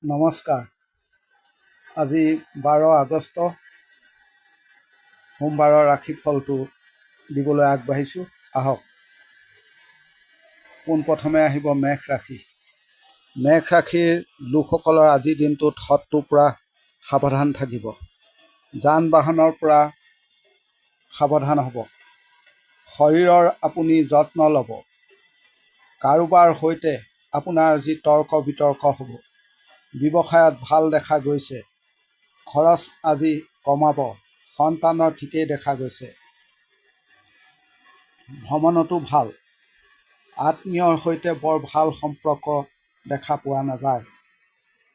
নমস্কাৰ। আজি 12 আগষ্ট, সোমবাৰৰ ৰাশিফলটো দিবলৈ আগবাঢ়িছোঁ। আহক, পোনপ্ৰথমে আহিব মেষ ৰাশি। মেষ ৰাশিৰ লোকসকলৰ আজিৰ দিনটোত শত্ৰুৰ পৰা সাৱধান থাকিব। যান বাহনৰ পৰা সাৱধান হ'ব। শৰীৰৰ আপুনি যত্ন ল'ব। কাৰোবাৰ সৈতে আপোনাৰ যি তৰ্ক বিতৰ্ক হ'ব। ব্যৱসায়ত ভাল দেখা গৈছে। খৰচ আজি কমাব। সন্তানৰ ঠিকেই দেখা গৈছে। ভ্ৰমণতো ভাল। আত্মীয়ৰ সৈতে বৰ ভাল সম্পৰ্ক দেখা পোৱা নাযায়।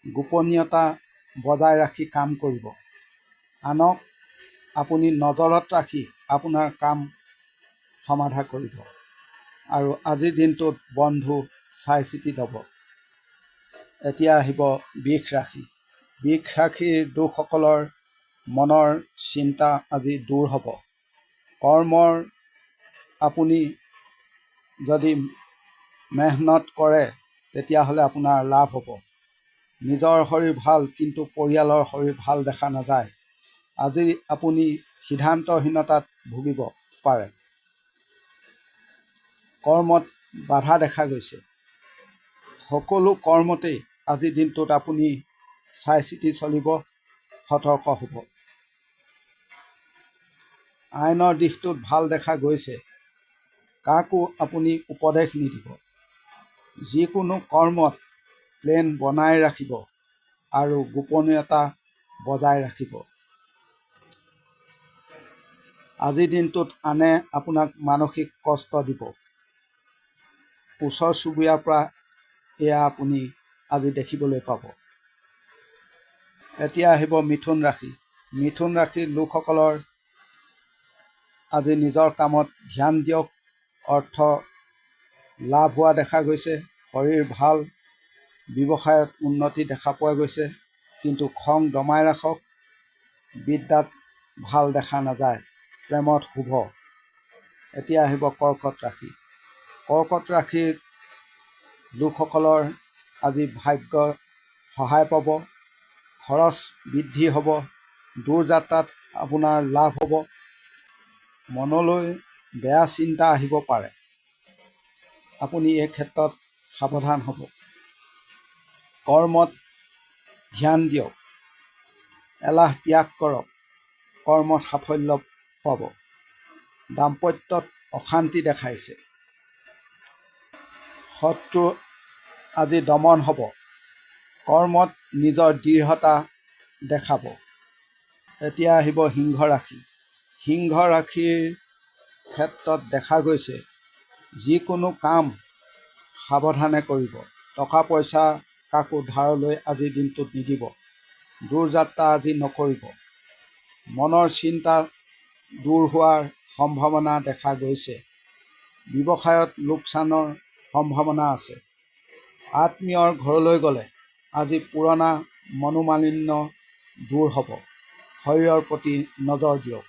গোপনীয়তা বজাই ৰাখি কাম কৰিব। আনক আপুনি নজৰত ৰাখি আপোনাৰ কাম সমাধা কৰিব আৰু আজিৰ দিনটোত বন্ধু চাই চিতি ল'ব। এতিয়া আহিব বৃষ ৰাশি। বৃষ ৰাশিৰ লোকসকলৰ মনৰ চিন্তা আজি দূৰ হ'ব। কৰ্মৰ আপুনি যদি মেহনত কৰে, তেতিয়াহ'লে আপোনাৰ লাভ হ'ব। নিজৰ শৰীৰ ভাল, কিন্তু পৰিয়ালৰ শৰীৰ ভাল দেখা নাযায়। আজি আপুনি সিদ্ধান্তহীনতাত ভুগিব পাৰে। কৰ্মত বাধা দেখা গৈছে। সকলো কৰ্মতেই আজিৰ দিনটোত আপুনি চাই চিতি চলিব, সতৰ্ক হ'ব। আইনৰ দিশটোত ভাল দেখা গৈছে। কাকো আপুনি উপদেশ নিদিব। যিকোনো কৰ্মত প্লেন বনাই ৰাখিব আৰু গোপনীয়তা বজাই ৰাখিব। আজিৰ দিনটোত আনে আপোনাক মানসিক কষ্ট দিব। ওচৰ চুবুৰীয়াৰ পৰা এয়া আপুনি আজি দেখিবলৈ পাব। এতিয়া আহিব মিথুন ৰাশি। মিথুন ৰাশিৰ লোকসকলৰ আজি নিজৰ কামত ধ্যান দিয়ক। অৰ্থ লাভ হোৱা দেখা গৈছে। শৰীৰ ভাল। ব্যৱসায়ত উন্নতি দেখা পোৱা গৈছে, কিন্তু খং দমাই ৰাখক। বিদ্যাত ভাল দেখা নাযায়। প্ৰেমত শুভ। এতিয়া আহিব কৰ্কট ৰাশি। কৰ্কট ৰাশিৰ লোকসকলৰ আজি ভাগ্য সহায় পাব। খৰচ বৃদ্ধি হ'ব। দূৰ যাত্ৰাত আপোনাৰ লাভ হ'ব। মনলৈ বেয়া চিন্তা আহিব পাৰে। আপুনি এই ক্ষেত্ৰত সাৱধান হ'ব। কৰ্মত ধ্যান দিয়ক। এলাহ ত্যাগ কৰক। কৰ্মত সাফল্য পাব। দাম্পত্যত অশান্তি দেখাইছে। শত্ৰু আজি দমন হ'ব। কৰ্মত নিজৰ দৃঢ়তা দেখাব। এতিয়া আহিব সিংহ ৰাশি। সিংহ ৰাশিৰ ক্ষেত্ৰত দেখা গৈছে, যিকোনো কাম সাৱধানে কৰিব। টকা পইচা কাকো ধাৰলৈ আজিৰ দিনটোত নিদিব। দূৰ যাত্ৰা আজি নকৰিব। মনৰ চিন্তা দূৰ হোৱাৰ সম্ভাৱনা দেখা গৈছে। ব্যৱসায়ত লোকচানৰ সম্ভাৱনা আছে। আত্মীয়ৰ ঘৰলৈ গ'লে আজি পুৰণা মনোমালিন্য দূৰ হ'ব। শৰীৰৰ প্ৰতি নজৰ দিয়ক।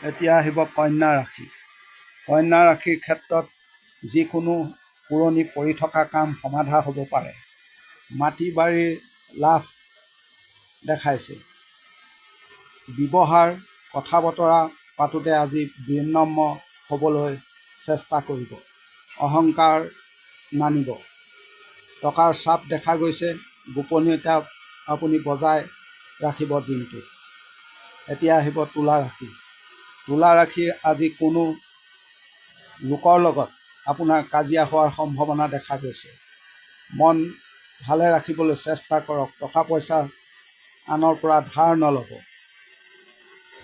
এতিয়া আহিব কন্যা ৰাশি। কন্যা ৰাশিৰ ক্ষেত্ৰত যিকোনো পুৰণি পৰি থকা কাম সমাধা হ'ব পাৰে। মাটি বাৰীৰ লাভ দেখাইছে। ব্যৱহাৰ, কথা বতৰা পাতোঁতে আজি বিনম্ৰ হ'বলৈ চেষ্টা কৰিব। অহংকাৰ নানিব। টকাৰ চাপ দেখা গৈছে। গোপনীয়তা আপুনি বজাই ৰাখিব দিনটোত। এতিয়া আহিব তুলা ৰাশি। তুলা ৰাশিৰ আজি কোনো লোকৰ লগত আপোনাৰ কাজিয়া হোৱাৰ সম্ভাৱনা দেখা গৈছে। মন ভালে ৰাখিবলৈ চেষ্টা কৰক। টকা পইচা আনৰ পৰা ধাৰ নল'ব।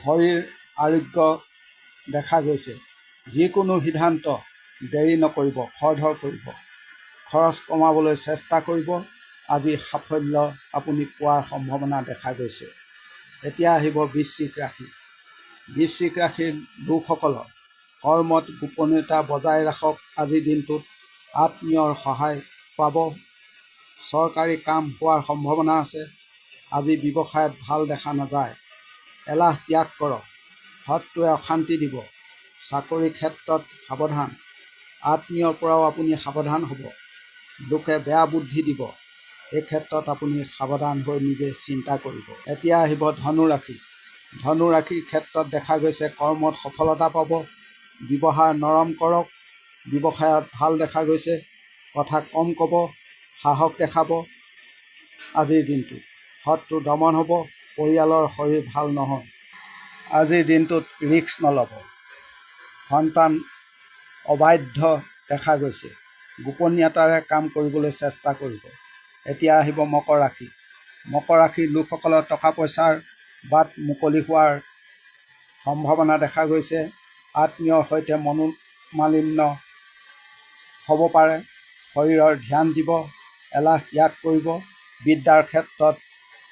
শৰীৰ আৰোগ্য দেখা গৈছে। যিকোনো সিদ্ধান্ত দেৰি নকৰিব, খৰধৰ কৰিব। খৰচ কমাবলৈ চেষ্টা কৰিব। আজি সাফল্য আপুনি পোৱাৰ সম্ভাৱনা দেখা গৈছে। এতিয়া আহিব বৃশ্চিক ৰাশি। বৃশ্চিক ৰাশিৰ লোকসকলৰ কৰ্মত গোপনীয়তা বজাই ৰাখক। আজিৰ দিনটোত আত্মীয়ৰ সহায় পাব। চৰকাৰী কাম হোৱাৰ সম্ভাৱনা আছে। আজি ব্যৱসায়ত ভাল দেখা নাযায়। এলাহ ত্যাগ কৰক। শত্ৰুৱে অশান্তি দিব। চাকৰিৰ ক্ষেত্ৰত সাৱধান। আত্মীয়ৰ পৰাও আপুনি সাৱধান হ'ব। লোকে বেয়া বুদ্ধি দিব। এই ক্ষেত্ৰত আপুনি সাৱধান হৈ নিজে চিন্তা কৰিব। এতিয়া আহিব ধনুৰাশি। ধনুৰাশিৰ ক্ষেত্ৰত দেখা গৈছে কৰ্মত সফলতা পাব। ব্যৱহাৰ নৰম কৰক। ব্যৱসায়ত ভাল দেখা গৈছে। কথা কম ক'ব, সাহস দেখাব। আজিৰ দিনটো শত্ৰু দমন হ'ব। পৰিয়ালৰ শৰীৰ ভাল নহয়। আজিৰ দিনটোত ৰিস্ক নল'ব। সন্তান অবাধ্য দেখা গৈছে। গোপনীয়তাৰে কাম কৰিবলৈ চেষ্টা কৰিব। এতিয়া আহিব মকৰ ৰাশি। মকৰ ৰাশিৰ লোকসকলৰ টকা পইচাৰ বাট মুকলি হোৱাৰ সম্ভাৱনা দেখা গৈছে। আত্মীয়ৰ সৈতে মনোমালিন্য হ'ব পাৰে। শৰীৰৰ ধ্যান দিব। এলাহ ত্যাগ কৰিব। বিদ্যাৰ ক্ষেত্ৰত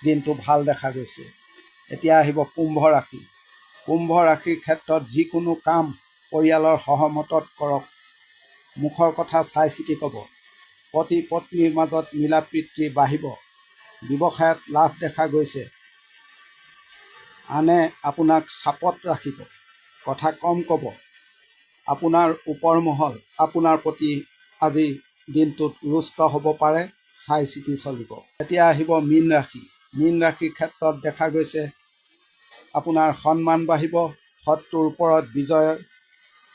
দিনটো ভাল দেখা গৈছে। এতিয়া আহিব কুম্ভ ৰাশি। কুম্ভ ৰাশিৰ ক্ষেত্ৰত যিকোনো কাম পৰিয়ালৰ সহমতত কৰক। মুখৰ কথা চাই চিতি ক'ব। পতি পত্নীৰ মাজত মিলা প্ৰীতি বাঢ়িব। ব্যৱসায়ত লাভ দেখা গৈছে। আনে আপোনাক চাপত ৰাখিব। কথা কম ক'ব। আপোনাৰ ওপৰ মহল আপোনাৰ প্ৰতি আজি দিনটোত ৰুষ্ট হ'ব পাৰে। চাই চিতি চলিব। এতিয়া আহিব মীন ৰাশি। মীন ৰাশিৰ ক্ষেত্ৰত দেখা গৈছে আপোনাৰ সন্মান বাঢ়িব। শত্ৰুৰ ওপৰত বিজয়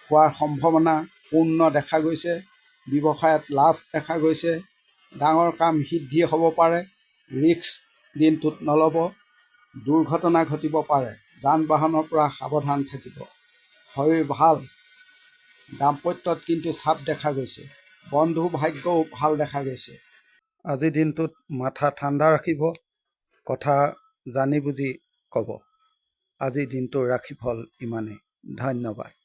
হোৱাৰ সম্ভাৱনা পূৰ্ণ দেখা গৈছে। ব্যৱসায়ত লাভ দেখা গৈছে। ডাঙৰ কাম সিদ্ধি হ'ব পাৰে। ৰিস্ক দিনটোত নল'ব। দুৰ্ঘটনা ঘটিব পাৰে। যান বাহনৰ পৰা সাৱধান থাকিব। শৰীৰ ভাল। দাম্পত্যত কিন্তু চাপ দেখা গৈছে। বন্ধু ভাগ্যও ভাল দেখা গৈছে। আজিৰ দিনটোত মাথা ঠাণ্ডা ৰাখিব। কথা জানি বুজি ক'ব। আজিৰ দিনটোৰ ৰাশিফল ইমানেই। ধন্যবাদ।